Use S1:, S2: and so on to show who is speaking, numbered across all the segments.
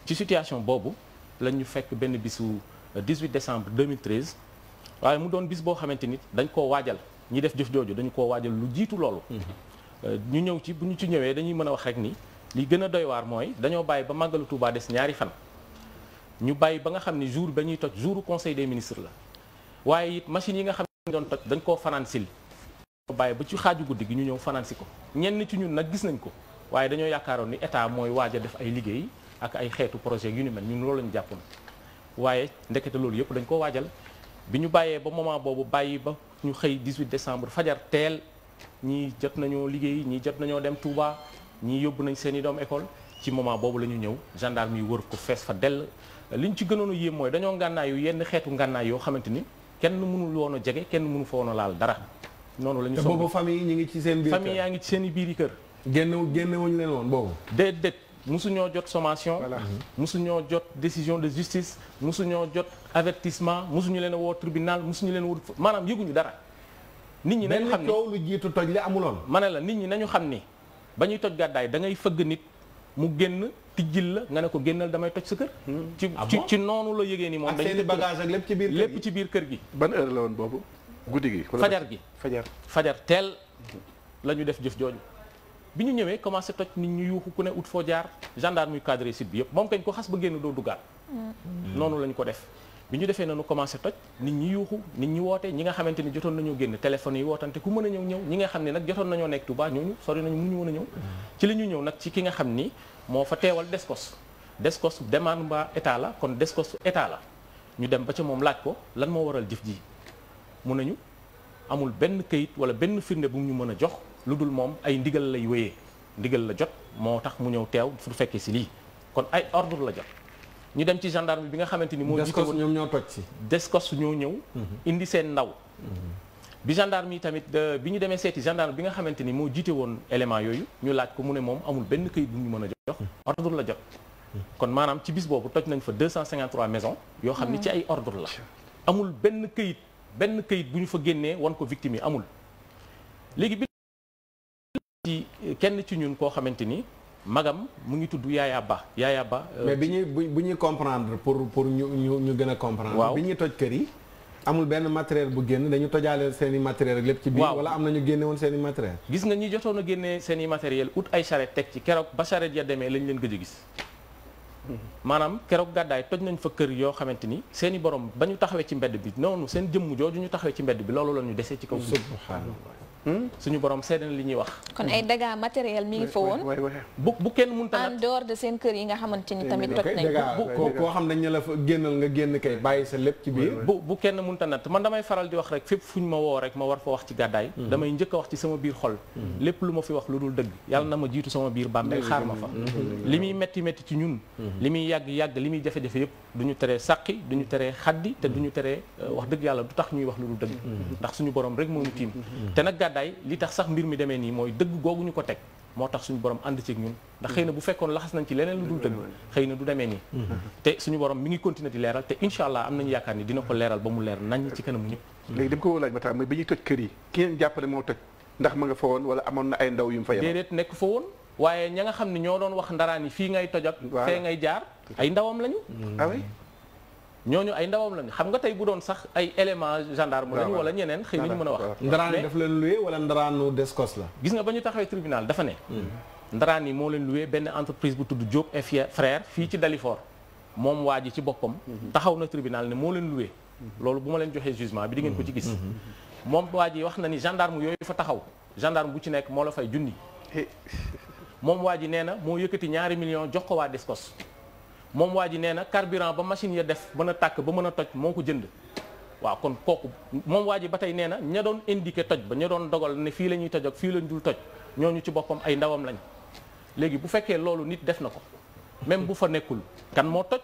S1: ci situation boobu lañ ñu fekk benn bisu 18 décembre 2013 waaye mu doon bis boo xamante ni dañ koo waajal ñi def jëf jooju dañu koo waajal lu jiitu loolu. ñu ñëw ci bu ñu ci ñëwee dañuy mën a wax rek ni li gën a doy waar mooy dañoo bàyyi ba màggalu Touba des ñaari fan. ñu bàyyi ba nga xam ni jour ba ñuy toj jouru conseil des ministres la waaye it machines yi nga xam ne doon toj dañ koo fanaan sil bàyyi ba ci xaaju guddi gi ñu ñëw fanaan si ko ñenn ci ñun nag gis nañ ko waaye dañoo yaakaaroon ni état mooy waaj a def ay liggéey ak ay xeetu projet yu ni mel ñun loolu lañu jàppoon waaye ndekete loolu yëpp dañ ko waajal bi ñu bàyyee ba moment boobu bàyyi ba ñu xëy 18 décembre fajar teel ñii jot nañoo liggéey ñii jot nañoo dem Touba ñii yóbbu nañ seen i doom école ci moment boobu la ñu ñëw gendarme yi wër ko fees fa dell liñ ci gënoon a yéem mooy dañoo ngànnaayu yenn xeetu ngànnaay yoo xamante ni kenn mënul woon a jege kenn mënu fa woon a laal dara noonu la ñu.
S2: te boobu famille yi ñu ngi ci seen biir kër
S1: famille yaa ngi ci seen i biir kër.
S2: génnewuñu leen woon boobu.
S1: déedéet mosuñoo jot sommation. mosuñoo jot décision de justice mosuñoo jot avertissement mosuñu leen a woo tribunal mosuñu leen a woo maanaam yëguñu dara. nit ñi nañu xam ni
S2: benn coow lu jiitu toj li amuloon.
S1: ma ne la nit ñi nañu xam ni ba ñuy toj gàddaay da ngay fëgg nit mu génn tijjil la nga ne ko génnal damay toj sa kër. ci noonu la yëgee ni moom. dañuy
S2: seen bagage ak lépp ci biir kër gi
S1: lépp ci biir kër gi.
S3: ban heure la woon boobu guddi gi.
S1: fajar gi fajar teel la ñu def jëf jooju. bi ñu ñëwee commencé toj nit ñu yuuxu ku ne ut foo jaar gendarme yu cadré site bi yëpp moom kañ ko xas ba génn doo duggaat. noonu la ñu ko def. bi ñu defee nañu commencé toj nit ñi yuuxu nit ñi woote ñi nga xamante ni jotoon nañoo génn téléphone yi wootante ku mën a ñëw ñi nga xam ne nag jotoon nañoo nekk Touba ñooñu sori nañu mënuñu woon a ñëw. ci li ñu ñëw nag ci ki nga xam ni moo fa teewal Descos demande ba état la kon Descos état la ñu dem ba ca moom laaj ko lan moo waral jëf ji mun nañu amul benn këyit wala benn firnde bu ñu mën a jox lu dul moom ay ndigal lay wéyee ndigal la jot moo tax mu ñëw teew fu fekkee si lii kon ay ordre la jot. ñu dem ci gendarme bi nga xamante ni moo jiite woon
S2: ñoom ñoo toj si.
S1: Descos ñoo ñëw. indi seen ndaw. bi gendarme yi tamit bi ñu demee seeti gendarme bi nga xamante ni moo jiite woon élément yooyu ñu laaj ko mu ne moom amul benn këyit bu ñu mën a jox. ordre la jot. kon maanaam ci bis boobu toj nañ fa 253 maisons. yoo xam ni ci ay ordre la. amul benn këyit bu ñu fa génnee wan ko victime yi amul. léegi bi ci kenn ci ñun koo xamante ni. magam mu ngi tudd Yaaya Ba.
S2: mais bu ñuy comprendre pour ñu gën a comprendre.
S1: waaw
S2: bi ñuy toj kër yi. amul benn matériel bu génn dañu tojaale seen i matériel rek lépp ci biir. wala am na ñu génne woon seen i matériel.
S1: gis nga ñi jotoon a génne seen i matériel ut ay charrette teg ci keroog ba charrette ya demee lañ leen gëj a gis. maanaam keroog gàddaay toj nañ fa kër yoo xamante ni seen i borom ba ñu taxawee ci mbedd bi noonu seen jëmm jooju ñu taxawee ci mbedd bi loolu la ñu desee ci kaw suuf. suñu borom seede na li ñuy wax.
S4: kon ay dégâts matériels mi ngi fa woon.
S1: bu kenn mënta nag
S4: en dehors de seen kër yi nga xamante ni tamit toj nañ
S2: ko. koo xam dañ ne la fa génnal nga génn kay bàyyi sa lépp ci biir.
S1: bu kenn mënta nat man damay faral di wax rek fépp fu ñu ma woo rek ma war fa wax ci gàddaay. damay njëkk a wax ci sama biir xol. lépp lu ma fi wax lu dul dëgg yàlla na ma jiitu sama biir bàmmeel xaar ma fa. li muy metti ci ñun. li muy yàgg li muy jafe-jafe yëpp du ñu teree sàqi du ñu teree xaddi te du ñu teree wax dëgg yàlla du tax ñuy wax lu dul dëgg. ndax suñu borom rek moo ñu tiim te nag gàddaay li tax sax mbir mi demee nii mooy dëgg googu ñu ko teg moo tax suñu borom ànd ci ak ñun ndax xëy na bu fekkoon laxas nañ ci leneen lu dul dëgg xëy na du demee nii te suñu borom mi ngi continuer di leeral te incha allah am nañu yaakaar ni dina ko leeral ba mu leer nañ ci kanamu ñëpp.
S3: léegi dama ko laaj ba tax mooy bi ñuy toj kër yi ki ngeen jàppale moo toj ndax ma nga fa woon wala amoon na ay ndaw yu mu fa yem.
S1: déedéet nekk fa woon waaye ña nga xam ne ñoo doon wax ndaraan yi fii ngay toj ak fee ngay jaar ay ndawam lañu. ñooñu ay ndawam lañu xam nga tey bu doon sax ay élément gendarme lañu wala ñeneen xëy nañu mën a wax.
S2: ndaraan yi daf leen loué wala ndaraanu Descos la.
S1: gis nga ba ñu taxawee tribunal dafa ne. ndaraan yi moo leen loué benn entreprise bu tudd Diop et frère fii ci Dalifort moom waa ji ci boppam. taxaw na tribunal ne moo leen loué. loolu bu ma leen joxee jugement bi di ngeen ko ci gis. moom waa ji wax na ni gendarme yooyu fa taxaw gendarme bu ci nekk moo la fay junni. moom waa ji nee na moo yëkkati 2 millions jox ko waa Descos. moom waa ji nee na carburant ba machine ya def mën a tàkk ba mën a toj moo ko jënd waaw kon kooku moom waa ji ba tey nee na ña doon indiqué toj ba ña doon dogal ne fii la ñuy toj ak fii lañ dul toj ñooñu ci boppam ay ndawam lañ léegi bu fekkee loolu nit def na ko même bu fa nekkul kan moo toj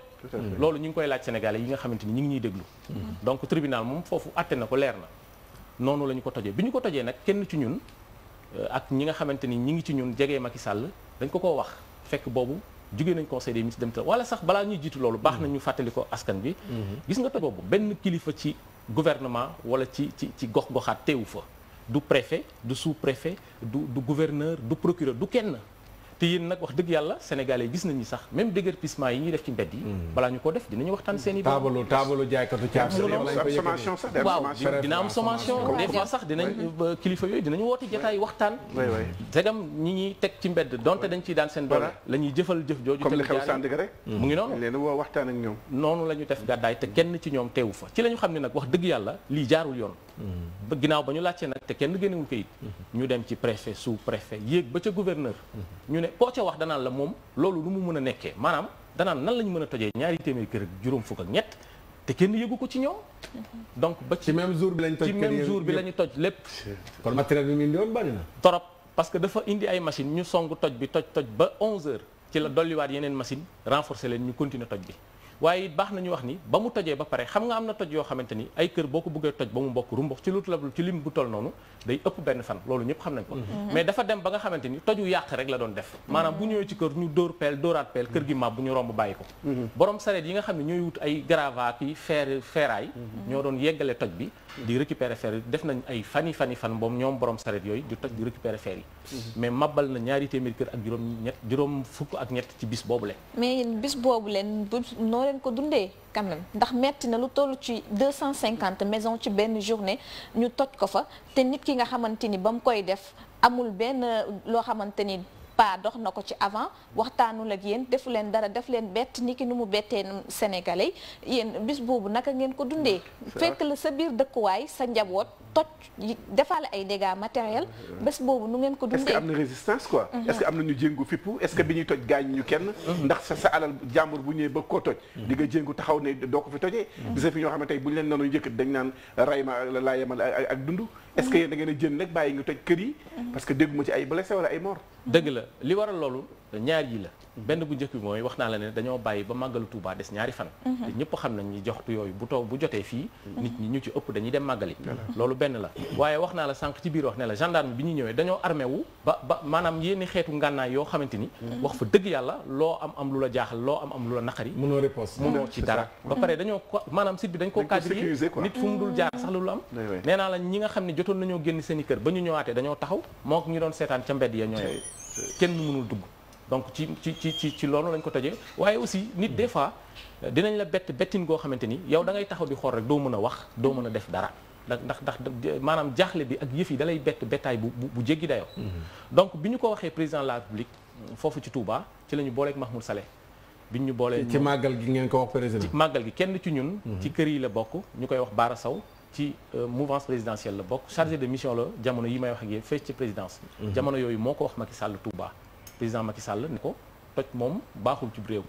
S1: loolu ñu ngi koy laaj sénégalais yi nga xamante ni ñu ngi ñuy déglu donc tribunal moom foofu àtte na ko leer na noonu la ñu ko tojee bi ñu ko tojee nag kenn ci ñun ak ñi nga xamante ni ñi ngi ci ñun jegee Macky Sall dañ ko koo wax fekk boobu jugee nañ conseil des ministres dem te wala sax balaa ñuy jiitu loolu baax na ñu fàttali ko askan bi gis nga toj boobu benn kilifa ci gouvernement wala ci gox-goxaat teewu fa du préfet du sous-préfet du gouverneur du procureur du kenn te yéen nag wax dëgg yàlla sénégalais gis nañu sax même déguerpissement yi ñuy def ci mbedd yi balaa ñu ko def dinañu waxtaan seen i
S2: taabalu jaaykatu caaf
S3: sommation sax
S1: waaw dina am sommation des fois sax dinañ kilifa yooyu dinañu woote jotaay waxtaan segam ñi ñuy teg ci mbedd donte dañ ciy daan seen doole la ñuy jëfal jëf jooju
S3: comme li xew Sandaga rek
S1: mu ngi noonu
S3: leen woo waxtaan ak ñoom
S1: noonu la ñu def gàddaay te kenn ci ñoom teewu fa ci la ñu xam ne nag wax dëgg yàlla lii jaarul yoon ba ginnaaw ba ñu laajtee nag te kenn génnewul kayit ñu dem ci préfet sous préfet yéeg ba ca gouverneur ñu ne koo ca wax danaan la moom loolu lu mu mën a nekkee maanaam danaan nan la ñu mën a tojee 2 téeméeri kër ak juróom fukk ak ñett te kenn yëgu ko ci ñoom donc ba
S2: ci même jour bi lañ toj
S1: ci même jour bi la ñu toj lépp
S2: kon matériel bi mu indi woon bari na
S1: torop parce que dafa indi ay machine ñu song toj bi toj ba 11h ci la dolliwaat yeneen machine renforcer leen ñu continuer toj bi waaye it baax nañu wax ni ba mu tojee ba pare xam nga am na toj yoo xamante ni ay kër boo ko bëggee toj ba mu mbokk rumbox ci lu ci lim bu toll noonu day ëpp benn fan loolu ñëpp xam nañ ko mais dafa dem ba nga xamante ni toju yàq rek la doon def maanaam bu ñëwee ci kër ñu dóor peel dóoraat peel kër gi mab bu ñu romb bàyyi ko borom sareet yi nga xam ne ñooy wut ay grava ki feeraay ñoo doon yeggale toj bi di récupérer fer yi def nañ ay fan boobu ñoom borom sareet yooyu di toj di récupérer fer yi mais mabal na 2 téeméeri kër ak juróom fukk ak ñett ci bis boobu leen
S4: mais bis boobu leen noo leen ko dundee quand même ndax metti na lu toll ci 250 maisons ci benn journée ñu toj ko fa te nit ki nga xamante ni ba mu koy def amul benn loo xamante ni pas dox na ko ci avant waxtaanul ak yéen defu leen dara def leen bett ni ki nu mu bettee sénégalais yéen bis boobu naka ngeen ko dundee fekk la sa biir dëkkuwaay sa njaboot toj defaale ay dégâts matériels bés boobu nu ngeen ko dundee.
S3: est-ce que am na résistance quoi est-ce que am na ñu jéngu fippu est-ce que bi ñuy toj gaañ ñu kenn ndax sa alal jàmbur bu ñëwee ba koo toj di nga jéngu taxaw ne doo ko fi tojee bisa fi ñoo xam ne tey bu ñu leen noonu njëkkat dañ naan ray ma laa yemal ak dund est-ce que yéen da ngeen a jën rek bàyyi nga toj kër yi parce que dégguma ci ay blessé wala ay mort
S1: dëgg la li waral loolu ñaar yi la benn bu njëkk bi mooy wax naa la ne dañoo bàyyi ba màggalu Touba des 2 fan te ñëpp xam nañ ni joxtu yooyu bu jotee fii nit ñi ñu ci ëpp dañuy dem màggali loolu benn la waaye wax naa la sànq ci biir wax ne la gendarme bi ñu ñëwee dañoo armé wu ba maanaam yénni xeetu ngànnaay yoo xamante ni wax fa dëgg yàlla loo am lu la jaaxal loo am lu la naqari
S2: mënoo riposte
S1: mënoo ci dara ba pare dañoo ko maanaam site bi dañ ko cadré nit fu mu dul jaar sax lu am nee naa la ñi nga xam ne jotoon nañoo génn seen i kër ba ñu ñëwaatee dañoo taxaw moo ñu doon seetaan ca mbedd ya ñooy kenn mënul dugg donc ci loolu lañ ko tojee waaye aussi nit des fois dinañ la bettin goo xamante ni yow da ngay taxaw di xool rek doo mën a wax doo mën a def dara ndax maanaam jaaxle bi ak yëf yi dalay bettaay bu jéggi dayoo donc bi ñu ko waxee président de la République foofu ci Touba ci la ñu booleeg Mahmoud Saleh bi ñu boolee
S2: ci màggal gi ngeen ko wax président
S1: ci màggal gi kenn ci ñun ci kër yi la bokk ñu koy wax Bara Sow ci mouvance présidentielle la bokk chargé de mission la jamono yi may wax ak yéen fees ci présidence jamono yooyu moo ko wax Macky Sall Touba président Macky Sall ni ko toj moom baaxul ci réew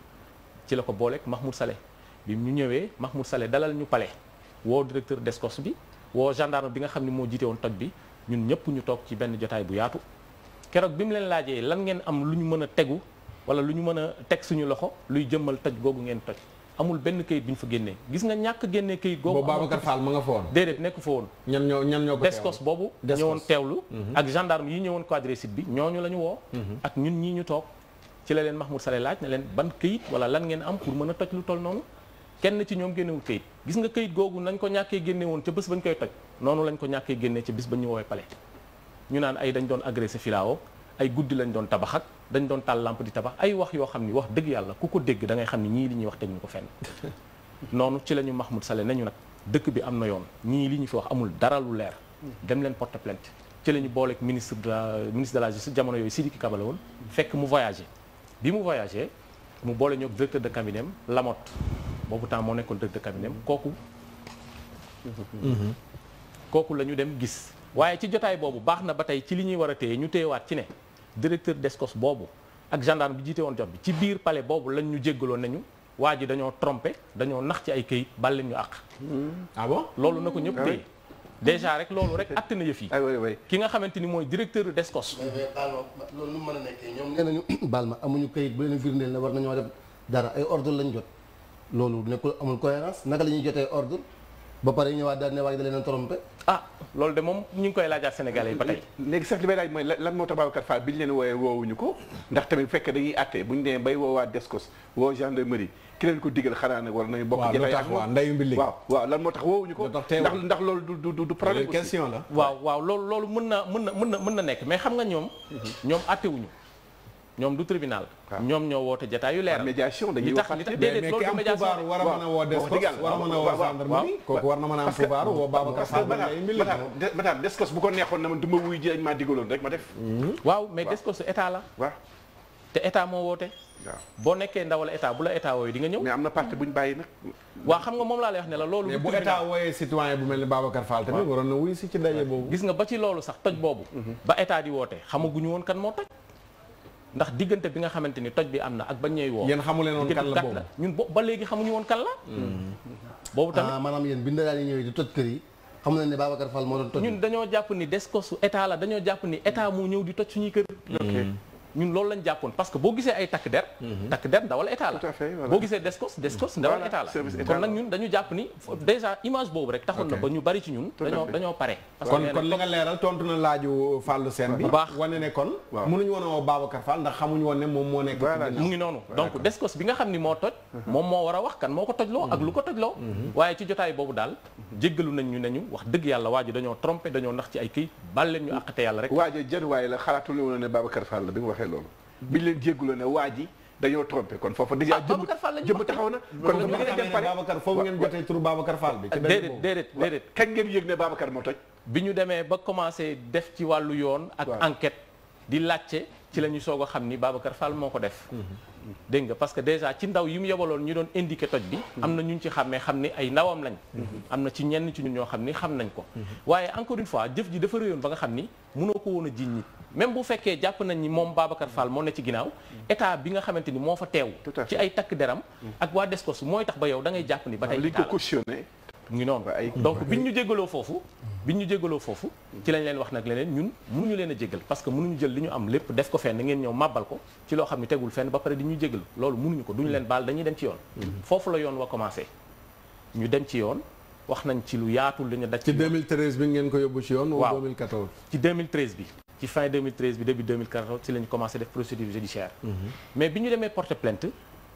S1: ci la ko booleeg Mahmoud Saleh bi ñu ñëwee Mahmoud Saleh dalal ñu palais woo directeur d'escorte bi woo gendarme bi nga xam ne moo jiite woon toj bi ñun ñëpp ñu toog ci benn jotaay bu yaatu keroog bi mu leen laajee lan ngeen am lu ñu mën a tegu wala lu ñu mën a teg suñu loxo luy jëmmal toj googu ngeen toj amul benn kayit bi ñu fa génnee gis nga ñàkk génnee kayit googu
S2: Babacar Fall ma nga fa woon
S1: déedéet nekk fa woon
S2: ñan ñoo ko
S1: descos boobu ñëwoon teewlu ak gendarme yi ñëwoon quadré site bi ñooñu la ñu woo ak ñun ñii ñu toog ci la leen Mahmoud Saleh laaj ne leen ban kayit wala lan ngeen am pour mën a toj lu toll noonu kenn ci ñoom génnewul kayit gis nga kayit googu nañ ko ñàkkee génne woon ca bés bañ koy toj noonu lañ ko ñàkkee génnee ca bés ba ñu woowee palais ñu naan ay dañ doon agressé filao ay guddi lañ doon tabax ak dañ doon taal lampe di tabax ay wax yoo xam ni wax dëgg yàlla ku ko dégg da ngay xam ni ñii li ñuy wax teg ñu ko fenn noonu ci la ñu Mahmoud Saleh nañu nag dëkk bi am na yoon ñii li ñu fi wax amul dara lu leer dem leen porter plainte ci la ñu booleeg ministre de la justice jamono yooyu Sidiki Kaba la woon fekk mu voyagé bi mu voyagé mu boole ñoo directeur de cabinet Lamotte boobu temps moo nekkoon directeur de cabinet kooku la ñu dem gis waaye ci jotaay boobu baax na ba tey ci li ñuy war a téye ñu téyewaat ci ne directeur d'escorte boobu ak gendarme bi jiite woon job bi ci biir palais boobu lañ ñu jéggaloon nañu waa ji dañoo trompé dañoo nax ci ay këyit bal leen ñu àq.
S2: ah bon
S1: loolu na ko ñëpp téye déjà rek loolu rek àtt na yëf yi. ki nga xamante ni mooy directeur d'escorte.
S5: mais baal ma loolu nu mu mën a nekkee ñoom nee nañu baal ma amuñu këyit bu leen firndeel ne war nañoo def dara ay ordre lañ jot loolu nekkul amul cohérence naka la ñuy jotee ordre ba pare ñëwaat daal ne waa ji da leen a trompé.
S1: ah loolu de moom ñu ngi koy laajaat Sénégalais yi ba tey.
S3: léegi sax li may laaj mooy lan moo tax Babacar Fall bi ñu leen wooyee woowuñu ko ndax tamit bu fekkee dañuy àtte bu ñu demee bay woowaat Descos woo gendarmerie ki leen ko digal xanaa nag war nañu bokk jotaay ak moom
S2: ndeyu mbi
S3: waaw lan moo tax woowuñu ko ndax loolu du problème
S2: question la
S1: waaw loolu mën na nekk mais xam nga ñoom àttewuñu ñoom du tribunal. ñoom ñoo woote jataayu leeral.
S3: médiation dañuy wax
S1: déedéet loolu du médiation
S2: war a mën a woo Descos war a mën a woo gendarmerie kooku war na mën a am pouvoir woo Babacar Fall
S3: madame Descos bu ko neexoon na man du ma wuy ji dañ maa digaloon rek ma def.
S1: waaw mais Descos état la.
S3: waaw
S1: te état moo woote.
S3: waaw
S1: boo nekkee ndawal état bu la état wooyu di nga ñëw.
S3: mais am na parti bu ñu bàyyi nag.
S1: waaw xam nga moom laa lay wax ne la loolu.
S2: mais bu état wooyee citoyen bu mel ni Babacar Fall tamit waroon na wuy si ci daje boobu.
S1: gis nga ba ci loolu sax toj boobu. ba état di woote xamaguñu woon kan moo toj. ndax diggante bi nga xamante ni toj bi am na ak bañ ñëw woo.
S2: yéen xamu leen woon kan la boobu
S1: ñun ba léegi xamuñu woon kan la. boobu tamit
S5: maanaam yéen bi daal di ñëwee di toj kër yi xamu leen ne Babacar Fall moo doon toj.
S1: ñun dañoo jàpp ni Descos état la dañoo jàpp ni état moo ñëw di toj suñuy kër. ñun loolu lañ jàppoon parce que boo gisee ay takk der ndawal état la.
S3: tout à fait voilà.
S1: boo gisee Descos ndawal état la. kon nag ñun dañu jàpp ni déjà image boobu rek taxoon na ba ñu bari ci ñun. dañoo pare. parce que
S2: kon li nga leeral tontu na laaju Fallou Sène bi.
S1: bu baax
S2: wane ne kon. mënuñu woon a woo Babacar Fall ndax xamuñu woon ne moom moo nekk.
S1: mu ngi noonu donc Descos bi nga xam ni moo toj. moom moo war a wax kan moo ko tojloo ak lu ko tojloo. waaye ci jotaay boobu daal jéggalu nañ ñu ne ñu wax dëgg yàlla waa ji dañoo trompé dañoo nax ci ay këy bal leen ñu àqate yàlla rek.
S3: waa ji jën waaye la xalaatul woon ne Babacar Fall la bi nga waxee loolu biñ leen jégguloo ne waa ji dañoo trompé kon foofu déjà jëmm taxaw na kon bu ngeen dem pare
S2: Babacar foofu ngeen jotee turu Babacar Fall bi
S1: déedéet
S3: kañ ngeen yëg ne Babacar moo toj
S1: bi ñu demee ba commencé def ci wàllu yoon ak enquête di laajte ci la ñu soog a xam ni Babacar Fall moo ko def dégg nga parce que déjà ci ndaw yi mu yebaloon ñu doon indiqué toj bi am na ñu ci xàmmee xam ni ay ndawam lañ am na ci ñenn ci ñun ñoo xam ni xam nañ ko waaye encore une fois jëf ji dafa réyoon ba nga xam ni mënoo ko woon a jiñ nit même bu fekkee jàpp nañ ni moom Babacar Fall moo ne ci ginnaaw état bi nga xamante ni moo fa teew ci ay takk deram ak waa Descos mooy tax ba yow da ngay jàpp ni ba tey
S3: li ko cautionné
S1: mu ngi noonu donc biñ ñu jéggaloo foofu ci lañ leen wax nag leneen ñun mënuñu leen a jéggal parce que mënuñu jël li ñu am lépp def ko fenn ngeen ñëw màbbal ko ci loo xam ne tegul fenn ba pare di ñu jéggal loolu mënuñu ko duñu leen baal dañuy dem ci yoon foofu la yoon wa commencé ñu dem ci yoon wax nañ ci lu yaatul li ñu daj
S2: ci 2013 bi ngeen ko yóbbu ci yoon wala 2014
S1: ci 2013 bi ci fin 2013 bi début 2014 ci la ñu commencé def procédure judiciaire mais bi ñu demee porter plainte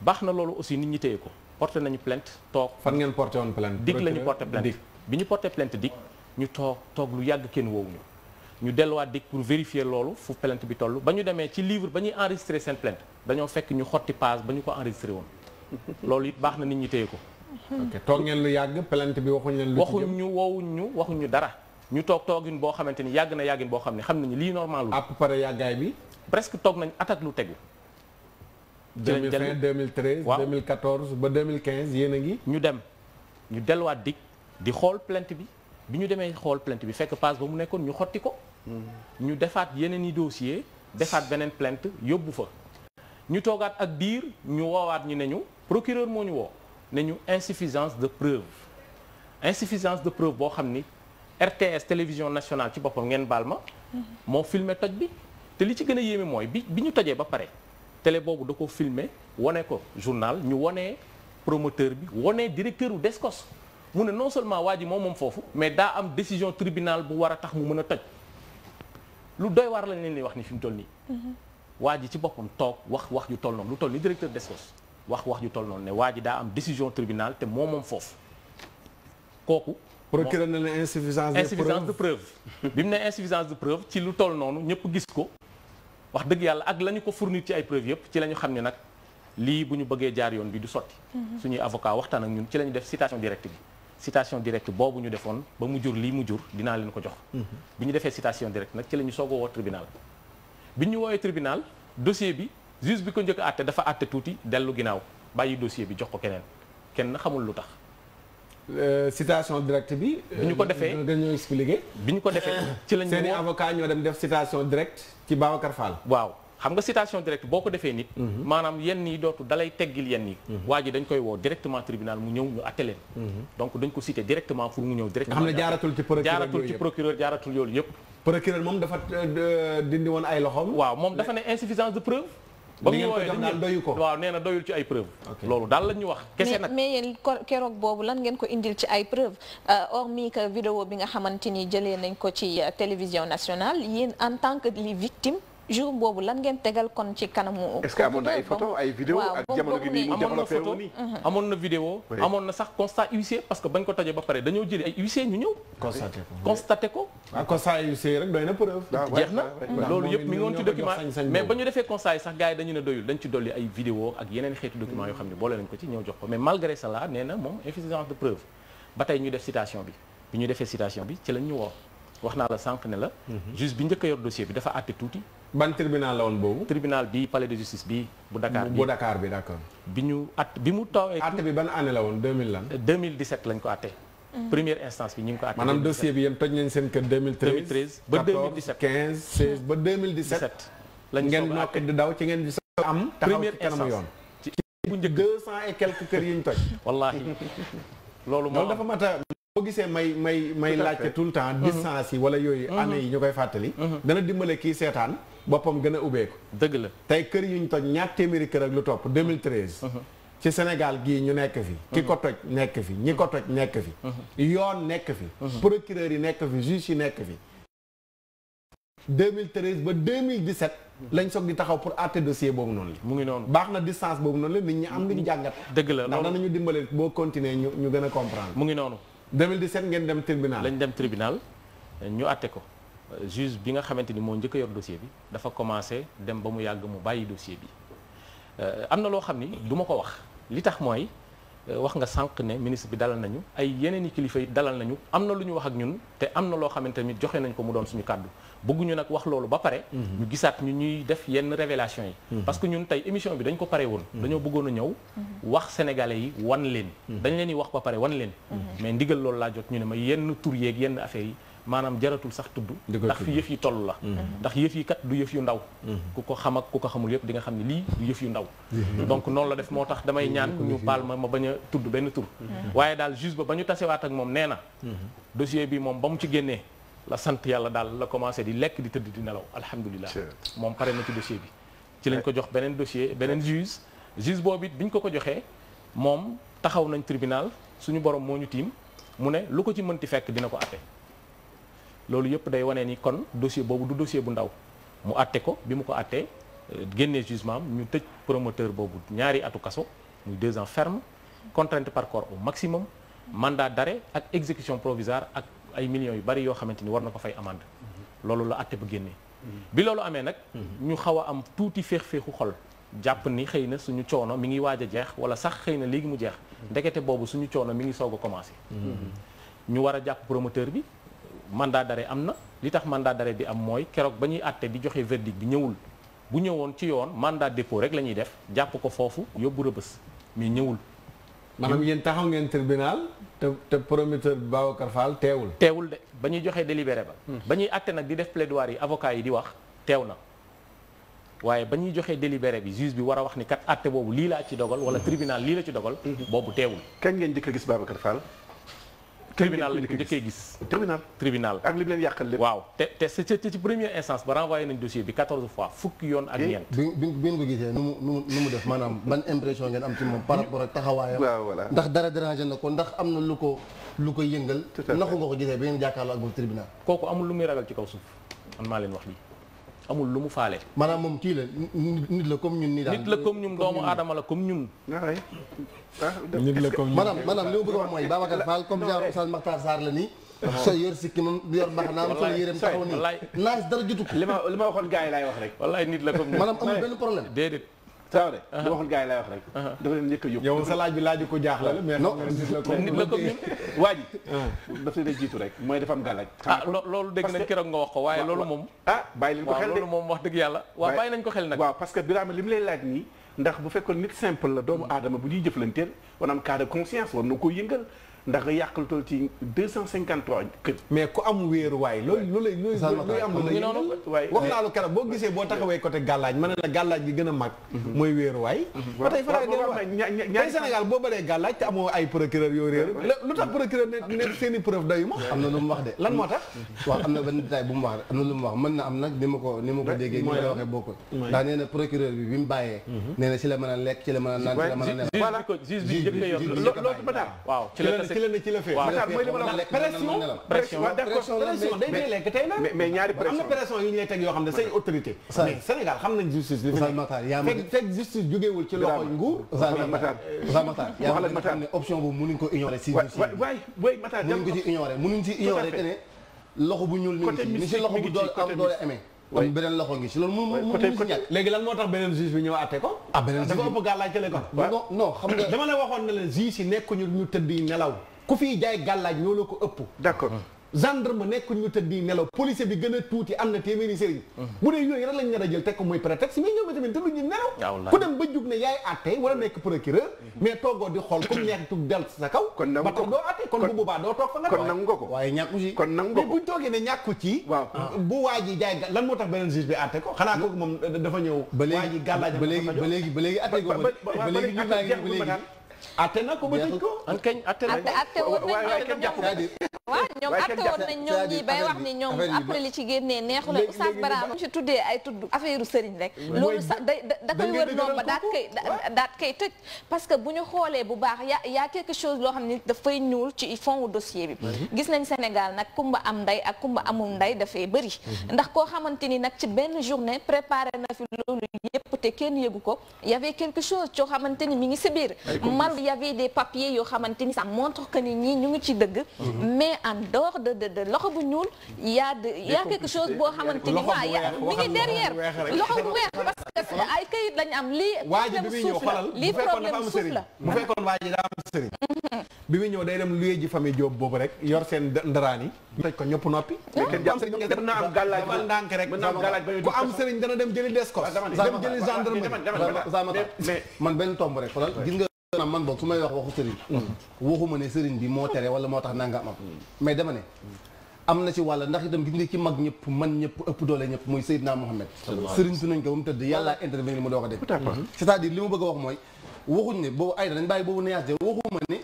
S1: baax na loolu aussi nit ñi téye ko porté nañu plainte toog
S2: fan ngeen porté woon plainte
S1: dig la ñu porté plainte bi ñu porté plainte dig ñu toog lu yàgg kenn woowuñu ñu delluwaat dig pour vérifier loolu fu plainte bi toll ba ñu demee ci livre ba ñuy enregistré seen plainte dañoo fekk ñu xotti page ba ñu ko enregistré woon loolu it baax na nit ñi téye ko
S2: ok toog ngeen lu yàgg plainte bi waxuñu leen lu ci jëm
S1: waxuñu woowuñu waxuñu dara ñu toogin boo xamante ni yàgg na yàggin boo xam ne xam nañu lii normalul
S2: à peu près yàggaay bi
S1: presque toog nañ attaque lu tegu
S2: 2020 2013 2014 ba 2015 yéen a ngi
S1: ñu dem ñu delluwaat dig di xool plainte bi ñu demee xool plainte bi fekk page ba mu nekkoon ñu xotti ko ñu defaat yeneen i dossier defaat beneen plainte yóbbu fa ñu toogaat ak diir ñu woowaat ñu ne ñu procureur moo ñu woo ne ñu insuffisance de preuve boo xam ni RTS télévision nationale ci boppam ngeen baal ma moo filmé toj bi te li ci gën a yéeme mooy bi ñu tojee ba pare télé boobu da ko filmé wane ko journal ñu wane promoteur bi wane directeur u Descos mu ne non seulement waa ji moom foofu mais daa am décision tribunal bu war a tax mu mën a toj lu doy waar lañ leen di wax ni fi mu toll nii waa ji ci boppam toog wax ju toll noonu lu toll ni directeur Descos wax ju toll noonu ne waa ji daa am décision tribunal te moom foofu kooku
S2: procureur na ne insuffisance de preuve bi mu ne insuffisance de preuve ci lu toll noonu ñëpp gis ko wax dëgg yàlla ak la ñu ko fournir ci ay preuve yëpp ci la ñu xam ne nag lii bu ñu bëggee jaar yoon bi du sotti suñuy avocat waxtaan ak ñun ci la ñu def citation directe bi citation directe boobu ñu defoon ba mu jur lii mu jur dinaa leen ko jox bi ñu defee citation directe nag ci la ñu soog a woo tribunal bi ñu woowee tribunal dossier bi juge bi ko njëkk a àtte dafa àtte tuuti dellu ginnaaw bàyyi dossier bi jox ko kenn xamul lu tax citation directe bi.
S1: bi ñu ko defee
S2: nga ñoo expliqué.
S1: bi ñu ko defee ci lañ.
S2: seeni avocat ñoo dem def citation directe ci Babacar Fall.
S1: waaw xam nga citation directe boo ko defee nit. maanaam yenn yi dootu dalay teggil yenn yi. waa ji dañ koy woo directement tribunal mu ñëw ñu àtte leen. donc dañ ko cité directement pour mu ñëw directement.
S2: nga xam ne jaaratul ci procureur
S1: jaaratul yoolu yëpp.
S2: procureur moom dafa dindi woon ay loxoom.
S1: waaw moom dafa ne insuffisance de preuve. ba mu ñëwee
S2: doyu ko
S1: waaw nee na doyul ci ay preuve loolu daal la ñu wax kese nag
S4: mais yéen keroog boobu lan ngeen ko indil ci ay preuve hormis que vidéo bi nga xamante ni jëlee nañ ko ci télévision nationale yéen en tant que les victimes jour boobu lan ngeen tegal kon ci kanamu.
S3: est-ce que amoon na ay photo ay vidéo ak jamono gi nii mu développé wu nii.
S2: amoon na vidéo amoon na sax constat huissier parce que bañ ko tojee ba pare dañoo jëli ay huissier ñu ñëw. constaté ko.
S6: waaw constat huissier rek doy na preuve.
S2: jeex na loolu yëpp mi ngi woon ci document mais ba ñu defee constat yi sax gars yi dañu ne doyul dañ ci dolli ay vidéo ak yeneen xeetu document yoo xam ne boole nañ ko ci ñëw jox ko mais malgré cela nee na moom insuffisance de preuve ba tey ñu def citation bi ñu defee citation bi ci lañ ñu woo wax naa la sànq ne la juge bi njëkk a yor dossier bi dafa àtte tuuti.
S6: ban tribunal la woon boobu.
S2: tribunal bi palais de justice bi bu Dakar bi
S6: bu Dakar bi d'accord.
S2: bi ñu bi mu tawee.
S6: àtte bi ban année la woon 2000 lan.
S2: 2017 lañ ko àtte. première instance bi ñu ngi ko àtte.
S6: maanaam dossier bi yéen toj nañ seen kër 2013
S2: ba 2017
S6: 15 16 ba 2017.
S2: lañ
S6: ngeen nokk di daw ci ngeen di soog am. taxaw ci kanamu yoon.
S2: ci bu njëkk
S6: 200 et quelques kër yi ñu toj.
S2: wallaahi loolu moo
S6: dafa mat a boo gisee may laajte tout le temps distance yi wala yooyu année yi ñu koy fàttali dana dimbale kii seetaan boppam gën a ubbeeku
S2: dëgg la
S6: tey kër yu ñu toj ñaar téeméeri kër ak lu topp 2013 ci Sénégal gii ñu nekk fi ki ko toj nekk fi ñi ko toj nekk fi yoon nekk fi procureur yi nekk fi juge yi nekk fi 2013 ba 2017 lañ soog di taxaw pour àtte dossier boobu noonu la
S2: mu ngi noonu
S6: baax na distance boobu noonu la nit ñi am luñu jàngat
S2: dëgg la
S6: ndax danañu dimbale boo continuer ñu gën a comprendre
S2: mu ngi noonu
S6: 2017 ngeen dem tribunal.
S2: lañ dem tribunal ñu àtte ko juge bi nga xamante ni moo njëkk a yor dossier bi dafa commencé dem ba mu yàgg mu bàyyi dossier bi am na loo xam ni du ma ko wax li tax mooy wax nga sànq ne ministre bi dalal nañu ay yeneen i kilifa yi dalal nañu am na lu ñu wax ak ñun te am na loo xamante ni joxe nañ ko mu doon suñu kàddu bëgguñu nag wax loolu ba pare. ñu gisaat ñu ñuy def yenn révélation yi. parce que ñun tey émission bi dañ ko pare woon. dañoo bëggoon a ñëw. wax sénégalais yi wan leen. dañ leen di wax ba pare wan leen. mais ndigal loolu laa jot ñu ne ma yenn tur yeeg yenn affaires yi maanaam jaratul sax tudd. ndax fi yëf yi toll la. ndax yëf yi kat du yëf yu ndaw. ku ko xam ak ku ko xamul yëpp di nga xam ne lii du yëf yu ndaw. donc noonu la def moo tax damay ñaan ñu baal ma bañ a tudd benn tur. waaye daal juge ba ñu tasewaat ak moom nee na. dossier bi moom ba mu ci génnee. la sant yàlla daal la commencé di lekk di tëdd di nelaw alhamdulilah moom pare na ci dossier bi ci lañ ko jox beneen dossier beneen juge boobu it bi ñu ko joxee moom taxaw nañ tribunal suñu borom moo ñu tiim mu ne lu ko ci mënti fekk dina ko atte loolu yëpp day wane ni kon dossier boobu du dossier bu ndaw mu atte ko bi mu ko attee génnee jugement ñu tëj promoteur boobu 2 atu kaso muy 2 ans ferme contrainte par corps au maximum mandat d'arrêt ak exécution provisoire ak ay millions yu bari yoo xamante ni war na ko fay amende loolu la àtte ba génnee bi loolu amee nag ñu xaw a am tuuti féex-féexu xol jàpp ni xëy na suñu coono mi ngi waaj a jeex wala sax xëy na léegi mu jeex ndekete boobu suñu coono mi ngi soog a commencé ñu war a jàpp promoteur bi mandat d'arrêt am na li tax mandat d'arrêt bi am mooy keroog ba ñuy àtte di joxe verdict bi ñëwul bu ñëwoon ci yoon mandat dépôt rek la ñuy def jàpp ko foofu yóbbu rëbës mais ñëwul
S6: maanaam yéen taxaw ngeen tribunal te promoteur bi Babacar Fall teewul
S2: de ba ñuy joxee délibéré ba ñuy àtte nag di def plaidoirie yi avocat yi di wax teew na waaye ba ñuy joxee délibéré bi juge bi war a wax ni kat àtte boobu lii laa ci dogal wala tribunal lii la ci dogal boobu teewul
S3: kañ ngeen njëkk a gis Babacar Fall
S2: tribunal lañ ko njëkkee gis tribunal
S3: ak li mu leen yàqal lépp
S2: waaw te ci première instance ba renvoyé nañ dossier bi 14 fois fukki yoon ak ñeent
S5: bi ngeen ko gisee nu mu def maanaam ban impression ngeen am ci moom par rapport ak taxawaayam ndax dara dérangé na ko ndax am na lu ko yëngal naxu nga ko gisee ba ngeen jàkkaarloo ak moom tribunal
S2: kooku amul lu muy ragal ci kaw suuf man maa leen wax lii amul lu mu faale
S5: maanaam moom kii la nit la comme ñun nii daal
S2: nit la comme ñun doomu aadama la comme ñun
S6: nit la comme
S5: maanaam li ma bëgg a wax mooy Babacar Fall comme genre Oustaz Makhtar Sarr la nii so yor sikki moom yor mbaxanaam sol yéreem taxaw nii naas dara jotu ko
S3: li ma waxoon gars yi laay wax rek
S2: wallaay nit la comme ñun
S5: maanaam amul benn problème
S2: déedéet
S3: saa de li ma waxoon gars yi laay wax rek dafa leen njëkk a yóbbu
S6: yow sa laaj bi laaj ko jaaxle la mais
S5: non
S2: nit la comme ñun
S3: waa ji dafa leen jiitu rek mooy dafa am gàllaaj
S2: loolu dégg nañ keroog nga wax ko waaye loolu moom
S3: bàyyi leen ko xel de
S2: loolu moom wax dëgg yàlla waaw bàyyi nañ ko xel nag
S3: waaw parce que Birame li mu lay laaj nii ndax bu fekkoon nit simple la doomu aadama bu ñuy jëflanteel war am cas de conscience war na ko yëngal ndax yàqal tool ci 253 kër.
S6: mais ku am wéeruwaay loolu luy am lu la
S3: waaye
S6: wax naa lu keroog boo gisee boo taxawee côté gàllaaj ma ne la gàllaaj gi gën a mag mooy wéeruwaay ba tey fa tey Sénégal boo bëree gàllaaj te amoo ay procureur yoo réer lu tax procureur ne seen i preuve doyu ma
S5: am na lu mu wax de
S6: lan moo tax
S5: waaw am na benn détail bu mu wax am na lu mu wax mën na am nag ni ma ko déggee ni ma la waxee bokkul ndax nee na procureur bi mu bàyyee nee na ci la mën a lekk ci la mën a naan ci la mën a nelaw
S2: juge bi njëkk a yor
S3: loolu ba daal
S2: waaw ci la
S6: ci la fee.
S3: mooy li ma la
S6: pression day lekk tey la.
S3: mais ñaari pression
S6: am na pression yu ñu lay teg yoo xam ne say autorité. mais Sénégal xam nañ justice li fi nekk fekk justice jógeewul ci loxoy nguur.
S5: Matar yaa xam ne option boobu mënuñ ko ignorer si
S3: waay Matar
S5: mënuñ ko ci ignorer mënuñ ci ignorer que ne loxo bu ñuul ni si loxo bu doole am doole amee am beneen loxo ngi si loolu mënu si ñàkk.
S6: léegi lan moo tax beneen juge bi ñëw àtte ko.
S5: beneen juge
S6: dafa ëpp gàllaaj kële ko.
S5: non xam nga
S6: dama la waxoon ne leen juge yi nekkuñu ñu tëdd nelaw ku fiy jaay gàllaaj ñoo la ko ëpp.
S3: d'accord.
S6: gendarme nekk ñu tëddi nelaw policier bi gën a tuuti am na téeméeri sëriñ bu dee yooyu rek lañ nar a jël teg ko muy prétexte mais ñoom tamit tëddu ñu nelaw ku dem ba jug ne yaay àtte wala nekk procureur mais toogoo di xool comme neex tug del sa kaw
S3: kon nangu
S6: ba tax doo àtte kon bu boobaa doo toog fa nga
S3: kon nangu nga ko
S5: waaye ñàkku ci
S3: kon nangu
S6: mais
S3: nga ko
S6: buñ toogee ne ñàkku ci
S3: waaw
S6: bu waa ji jaay lan moo tax beneen juge bi àtte ko xanaa kooku moom dafa ñëw waa ji gàllaaj
S5: ba léegi àtte ko ba léegi ñu naa ngi ba léegi
S6: àtte na ko ba tëj ko
S4: àtte waaw ñoom àtte woon nañ ñoom ñi bay wax ni ñoom après li ci génnee neexu la Oustaz Barham ci tuddee ay tudd affaire sëriñ rek loolu sax da koy wër noonu ba daat koy tëj parce que bu ñu xoolee bu baax yaa quelque chose loo xam ne dafay ñuul ci fond dossier bi gis nañ Sénégal nag kumba am ndey ak kumba amul ndey dafay bëri ndax koo xamante ni nag ci benn journée préparé na fi loolu yëpp te kenn yëgu ko y avait quelque chose coo xamante ni mi ngi si biir mal y avait des papiers yoo xamante ni ça montre que ni ñii ñu ngi ci dëgg mais en dehors de loxo bu ñuul y a quelque chose boo xamante ni mi ngi derrière loxo bu weex parce que ay kayit lañ am lii problème suuf la lii problème suuf la
S6: bu fekkoon waa ji daa am sëriñ bi muy ñëw day dem luyee ji famille Diop boobu rek yor seen ndaraan yi tëj ko ñëpp noppi
S3: mën naa am gàllaaj
S6: ba ndànk rek ku am sëriñ dana dem jëli des ko dem jëli gendarmerie
S5: man benn tomb rek xoolal gis nga man boog su may wax waxu sëriñ waxuma ne sëriñ bi moo tere wala moo tax nangam am mais dama ne am na ci wàll ndax itam gis nga ci mag ñëpp man ñëpp ëpp doole ñëpp muy Seydina Mohamed sëriñ su nañ ko ba mu tëdd yàlla intervenir mu doo ko def c'est-à-dire li ma bëgg a wax mooy waxuñ ne boobu ay dañ bàyyi boobu neyaas de waxuma ne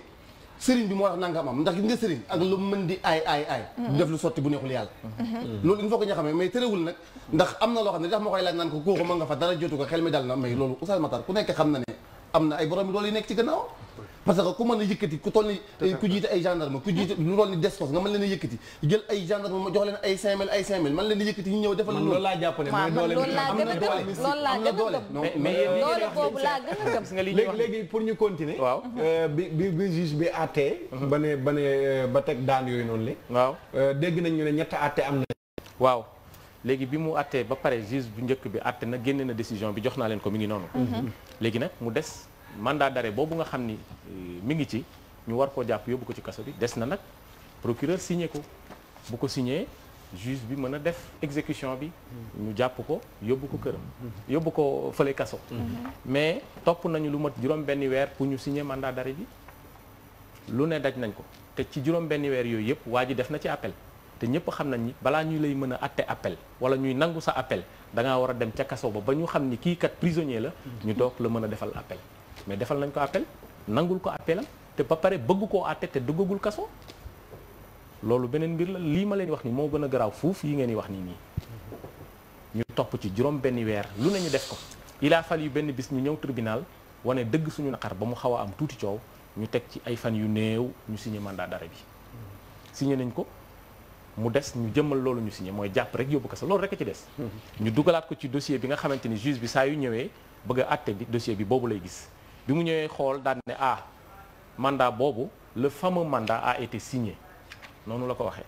S5: sëriñ bi moo tax nangam am ndax gis nga sëriñ ak lu mën di ay du def lu sotti bu neexul yàlla loolu il faut que ñu xamee mais terewul nag ndax am na loo xam ne tax ma koy laaj naan ko kooku ma nga fa dara jotu ko xel mi dal na mais loolu Oustaz Matar ku nekk xam na ne am na ay borom doole yu nekk ci gannaaw parce que ku mën a yëkkati ku toll ni ku jiite ay gendarme ku jiite lu toll ni descos nga mën leen a yëkkati jël ay gendarme ma jox leen ay 5000 man leen di yëkkati ñu ñëw defal
S6: loolu laa jàpp ne mooy doole
S4: am na doole doole boobu laa gën a gëm
S6: léegi pour ñu continuer waaw bi juge bi àttee ba teg daan yooyu noonu li
S2: waaw
S6: dégg nañ ñu ne ñett àtte am na
S2: waaw léegi bi mu àttee ba pare juge bu njëkk bi àtte na génne na décision bi jox naa leen ko mi ngi noonu léegi nag mu des mandat d'arrêt boobu nga xam ni mi ngi ci ñu war koo jàpp yóbbu ko ci kaso bi des na nag procureur signé ko bu ko signé juge bi mën a def exécution bi ñu jàpp ko yóbbu ko këram yóbbu ko fële kaso mais topp nañu lu mat juróom-benni weer pour ñu signé mandat d'arrêt bi lu ne daj nañ ko te ci juróom-benni weer yooyu yëpp waa ji def na ci appel te ñëpp xam nañ ni balaa ñuy lay mën a atte appel wala ñuy nangu sa appel da ngaa war a dem ca kaso ba ñu xam ni kii kat prisonnier la ñu doog la mën a defal appel mais defal nañ ko appel nangul ko appelam te ba pare bëgg koo atte te duggagul kaso loolu beneen mbir la lii ma leen wax ni moo gën a garaaw fuuf yi ngeen di wax nii ñu topp ci juróom benni weer lu ne ñu def ko il a fallu benn bis ñu ñëw tribunal wane dëgg suñu naqar ba mu xaw a am tuuti coow ñu teg ci ay fan yu néew ñu signé mandat d'arrêt bi signé nañ ko mu des ñu jëmmal loolu ñu signé mooy jàpp rek yóbbu kaso loolu rek a ci des ñu dugalaat ko ci dossier bi nga xamante ni juge bi saa yu ñëwee bëgg a àtte bi dossier bi boobu lay gis bi mu ñëwee xool daan ne mandat boobu le fameux mandat a été signé noonu la ko waxee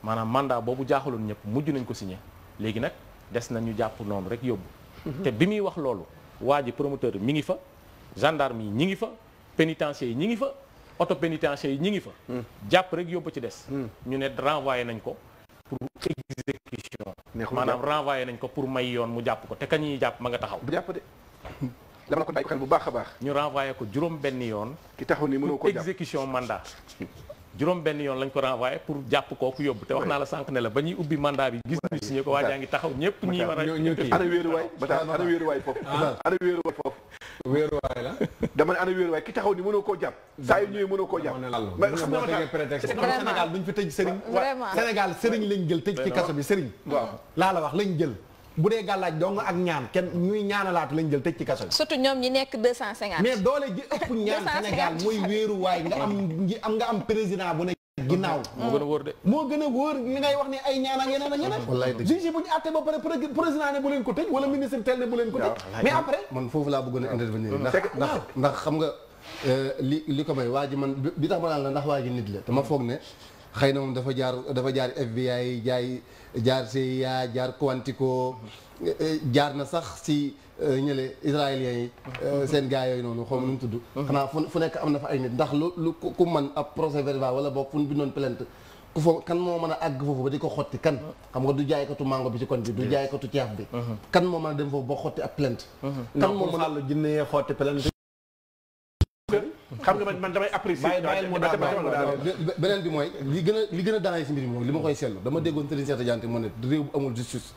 S2: maanaam mandat boobu jaaxaloon ñëpp mujj nañ ko signé léegi nag des na ñu jàpp noonu rek yóbbu te bi muy wax loolu waa ji promoteur mi ngi fa gendarme yi ñi ngi fa pénitencier yi ñi ngi fa auto pénitencier yi ñi ngi fa jàpp rek yóbbu ci des ñu ne renvoyé nañ ko pour exécution maanaam renvoyé nañ ko pour may yoon mu jàpp ko te kañ ñuy jàpp ma nga taxaw
S3: bu jàpp de dama ko bàyyi xel bu baax a baax
S2: ñu renvoyé ko juróom benn yoon
S3: ki taxaw ni mënoo ko jàpp
S2: exécution mandat juróom benn yoon lañ ko renvoyé pour jàpp kooku yóbbu te wax naa la sànq ne la ba ñuy ubbi mandat bi gis ñu signé ko waa jaa ngi taxaw ñëpp ñi war a
S3: ana wéeruwaay ana wéeruwaay foofu ana wéeruwaay foofu
S6: wéeruwaay la
S3: dama ne ana wéeruwaay ki taxaw ni mënoo koo jàpp saa yu ñëwee mënoo koo jàpp
S6: Sénégal duñ fi tëj sëriñ Sénégal sëriñ lañ jël tëj ci kaso bi sëriñ waaw laa la wax lañ jël bu dee gàllaaj dong ak ñaan kenn ñuy ñaanalaatu lañ jël tëj ci kaso bi.
S4: surtout ñoom ñi nekk 250.
S6: mais doole ji ëpp ñaan Sénégal mooy wéeruwaay nga am président bu ne ginnaaw
S2: moo gën a wóor de.
S6: moo gën a wóor li ngay wax ni ay ñaan ak yeneen ak yeneen.
S5: wallaay dëgg
S6: juge bu ñu àtte ba pare président ne bu leen ko tëj wala ministre tel ne bu leen ko tëj. mais après.
S5: man foofu laa bëggoon a intervenir. ndax xam nga li ko may waa ji man bi tax ma naan la ndax waa ji nit la te ma foog ne xëy na moom dafa jaar FBI jaar CIA jaar Quantico jaar na sax si ñële israéliens yi seen gars yooyu noonu xaw ma nu mu tudd xanaa fu nekk am na fa ay nit ndax lu ku man ab procès verbal wala boog fu ñu bindoon plainte ku foofu kan moo mën a àgg foofu ba di ko xotti kan xam nga du jaaykatu mango bi ci kon bi du jaaykatu ceeb bi kan moo mën a dem foofu ba xotti ab plainte kan moo mën a
S6: Sall jinne xotti plainte
S3: xam nga man damay apprécier
S5: beneen bi mooy li gën a daanay si mbir mi moom li ma koy seetlu dama déggoon Serigne Cheikh Tidiane moo ne réew bu amul justice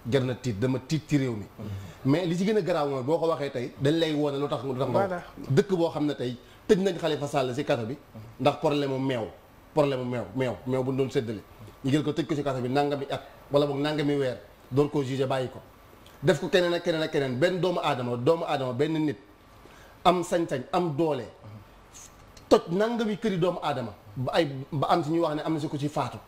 S5: jar na tiit dama tiit ci réew mi mais li ci gën a garaaw mooy boo ko waxee tey dañ lay woone lu tax nga wax dëkk boo xam ne tey tëj nañ Khalifa Sall si kaso bi ndax problème mu meew bu ñu doon séddale ñu jël ko tëj ko si kaso bi nangami at wala boog nangami weer doon koo jugé bàyyi ko def ko keneen ak keneen ak keneen benn doomu aadama benn nit am sañ-sañ am doole toj nangami këri doomu aadama ba am si ñuy wax ne am na si ko ci faatu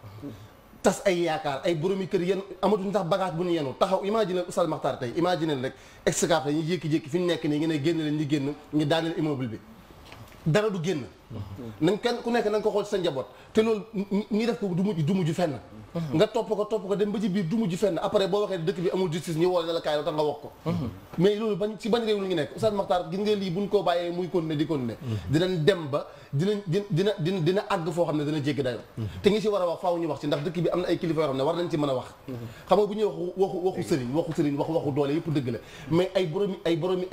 S5: tas ay yaakaar ay boromi kër yenn amatuñ sax bagage bu ñu yenu taxaw imagine Oustaz Makhtar tey imagine rek excave ñu jékki-jékki fi ñu nekk nii ngeen ne génn leen ñu génn ñu daaneel immeuble bi dara du génn nañ kenn ku nekk na nga ko xool sa njaboot te loolu ñi def ko du mujj fenn nga topp ko dem ba ci biir du mujj fenn après boo waxee dëkk bi amul justice ñu woo la kaay la tax nga wax ko mais loolu ci bañ réew lu ngi nekk Oustaz Makhtar gis nga lii buñ ko bàyyee muy continuer di continuer dinañ dem ba dina àgg foo xam ne dina jéggi dayoo te ngi si war a wax faaw ñu wax ci ndax dëkk bi am na ay kilifa yoo xam ne war nañ ci mën a wax xam nga bu ñuy waxu sëriñ waxu doole yëpp dëgg la mais ay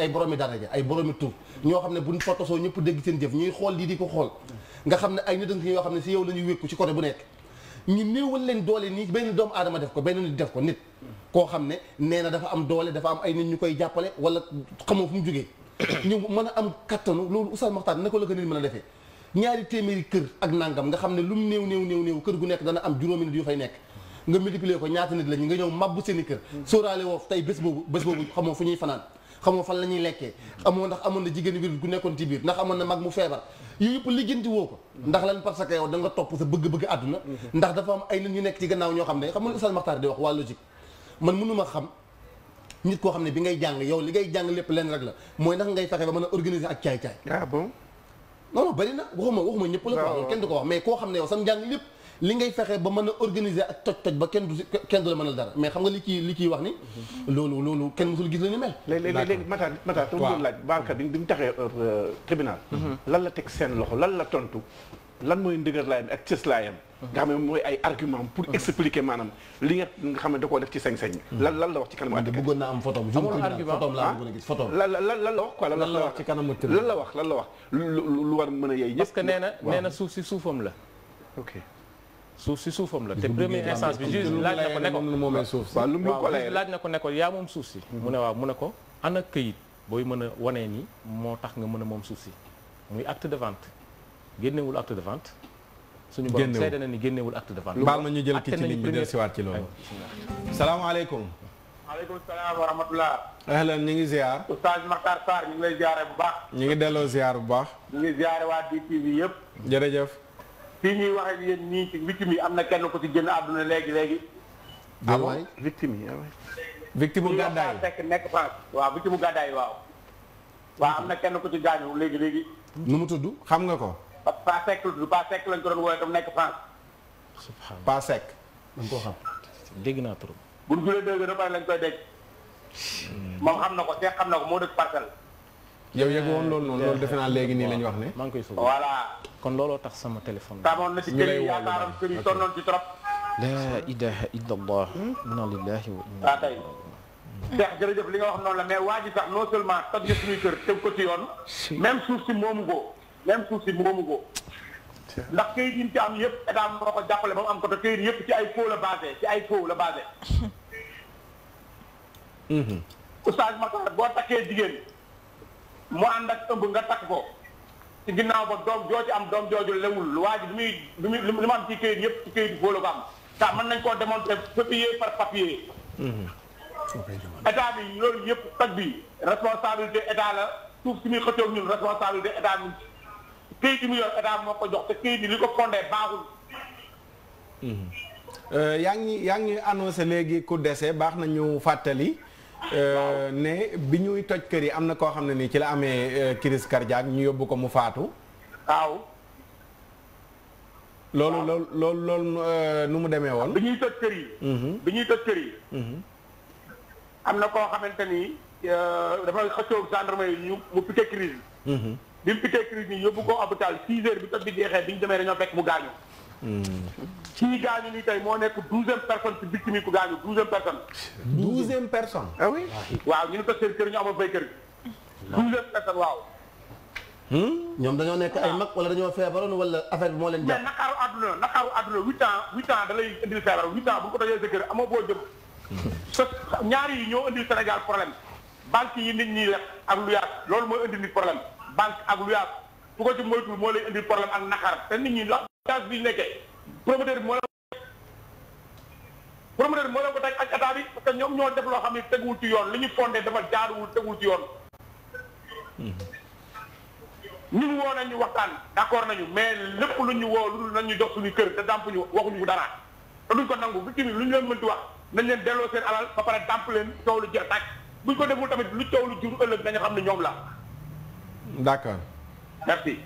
S5: boromi daraja ay boromi tur ñoo xam ne buñ fotosoo ñëpp dégg seen jëf ñuy xool lii di ko xool nga xam ne ay nit yoo xam ne si yow la ñuy wékku ci côté bu nekk ñu néewal leen doole nii benn doomu aadama def ko benn nit def ko nit koo xam ne nee na dafa am doole dafa am ay nit ñu koy jàppale wala xamoo fu mu jógee ñu mën a am kattanu loolu Oustaz Makhtar naka la ko nit mën a defee ñaari téeméeri kër ak nangam nga xam ne lu mu néew kër gu nekk dana am juróomi nit yu fay nekk nga multiplier ko ñaata nit la ñu nga ñëw mabbu seen i kër sóoraale woo tey bés boobu xamoo fu ñuy fanaan xamoo fan la ñuy lekkee xamoo ndax amoon na jigéen wér gu nekkoon ci biir ndax amoon na mag mu feebar yooyu yëpp lijjanti woo ko ndax lan parce que yow da nga topp sa bëgg-bëgg àdduna ndax dafa am ay nit ñu nekk ci gannaaw ñoo xam ne xam nga Oustaz Makhtar di wax waa logique man mënuma xam nit koo xam ne bi ngay jàng yow li ngay jàng lépp leen rek la mooy ndax ngay fexe ba mën a organiser ak caay-caay
S3: ah bon
S5: non bari na waxuma ñëpp la ko wax kenn du ko wax mais koo xam ne yow sam jàng lépp li ngay fexe ba mën a organiser ak toj ba kenn du la mënal dara mais xam nga li kii wax ni loolu kenn musul gis la ñu mel
S3: léegi Matar te mu doon laaj Babacar bi mu taxee tribunal lan la teg seen loxo lan la tontu lan mooy ndëgër laayam ak cës laayam nga xam ne mooy ay argument pour expliquer maanaam li nga xam ne da koo def ci sañ-sañ lan la wax ci kanamu àtte
S5: bëggoon naa am photo photo laa bëggoon a gis photo
S3: lan la wax quoi lan la wax ci kanamu lan la wax lu war mën a yey
S2: parce que nee na suuf si suufam la
S3: ok
S2: suuf si suufam la te première instance bi juge laaj na ko ne ko
S3: waaw lu mu ko lay
S2: laaj na ko ne ko yaa moom suuf si mu ne waaw mu ne ko ana këyit booy mën a wanee ni moo tax nga mën a moom suuf si muy acte de vente génnewul acte de vente suñu borom seede na ni génnewul acte de vente
S6: baal ma ñu jël ki ci ligne bi del siwaat ci loolu salaamaaleykum
S7: maaleykum salaam wa rahmatullah
S6: ahlan ñu ngi ziar
S7: Oustaz Makhtar Sarr ñu ngi lay ziare bu baax
S6: ñu ngi delloo ziar bu baax
S7: ñu ngi ziare waa DTV yëpp
S6: jërëjëf
S7: fii ñuy wax ak yéen nii ci victime yi am na kenn ko ci génn àdduna léegi
S5: ah bon
S3: victime yi
S6: victime bu gàddaay
S7: fekk nekk France waaw victime bu gàddaay waaw am na kenn ko ci gaañu léegi
S5: nu mu tudd
S6: xam nga ko
S7: pas sec lañ ko doon woowe tam nekk France
S2: subhanallah
S6: pas sec
S5: dañ koo xam
S2: dégg naa trop
S7: buñ julee dégg ba pare lañ koy dégg moom xam na ko Seex xam na ko moo dëkk Parcelles
S6: yow yëg woon loolu noonu loolu defe naa léegi nii lañ wax ne
S2: maa ngi koy soog
S7: voilà
S2: kon looloo tax sama téléphone
S7: taamoon na ci kër yi yaakaaram kër yi sonnoon ci trop
S2: la ilaha illa allah inna lillahi wa inna
S7: waa tey Seex jërëjëf li nga wax noonu la mais waa ji sax non seulement toj na suñuy kër teg ko ci yoon même suuf si moomu ko ndax kayit yi ñu ci am yëpp état moo ko jàppale ba mu am ko te kayit yëpp ci ay faux la basé Oustaz Makhtar boo takkee jigéen mu ànd ak ëmb nga takk ko ci ginnaaw ba doom joo ci am doom jooju lewul waa ji li mu am ci kayit yëpp ci kayit faux la ko am sax mën nañ koo démontrer papier par papier état bi loolu yëpp toj bi responsabilité état la suuf si muy xëccoog ñun responsabilité état bi këyit yi mu yor état moo ko jox te këyit yi li ko fondé baaxul.
S6: yaa ngi annoncé léegi ku dese baax na ñu fàttali. ne bi ñuy toj kër yi am na koo xam ne nii ci la amee crise cardiaque ñu yóbbu ko mu faatu.
S7: waaw.
S6: loolu nu mu demee woon.
S7: bi ñuy toj kër yi. bi ñuy toj kër yi. am na koo xamante ni dafa xëccoo gendarmerie yi mu piqué crise. bi mu piqué crise yi yóbbu ko hôpital 6 heures bi toj bi jeexee bi ñu demee dañoo fekk mu gaañu. ci gaañu ni tey moo nekk 12e personne ci victime yi ku gaañu 12e personne.
S6: 12e personne.
S3: ah oui.
S7: waaw ñu ne toj seen kër ñu amoon fay kër gi. 12e personne waaw.
S5: ñoom dañoo nekk ay mag wala dañoo feebaroon wala affaire bi moo leen jàpp.
S7: mais naqaaru àdduna 8 ans da lay indil feebar 8 ans bu ko tojee sa kër amoo boo jëm. ñaari yi ñoo indil Sénégal problème banque yi nit ñi def ak luyaas loolu mooy indil nit problème banque ak luyaas bu ko ci moytuwul moo lay indil problème ak naqar te nit ñi la bi nekkee promoteur bi moo leen ko teg ak état bi parce que ñoom ñoo def loo xam ne teguwul ci yoon li ñu fondé dafa jaaruwul teguwul ci yoon. ñun woo nañu waxtaan d'accord nañu mais lépp lu ñu woo lu dul nañu jox suñu kër te dàmp ñu waxuñu dara te duñ ko nangu victime yi lu ñu leen mënti wax nañ leen delloo seen alal ba pare dàmp leen coow lu jeex tàkk buñ ko deful tamit lu coow lu jur ëllëg dañu xam ne ñoom la.
S6: D'accord.
S7: Merci.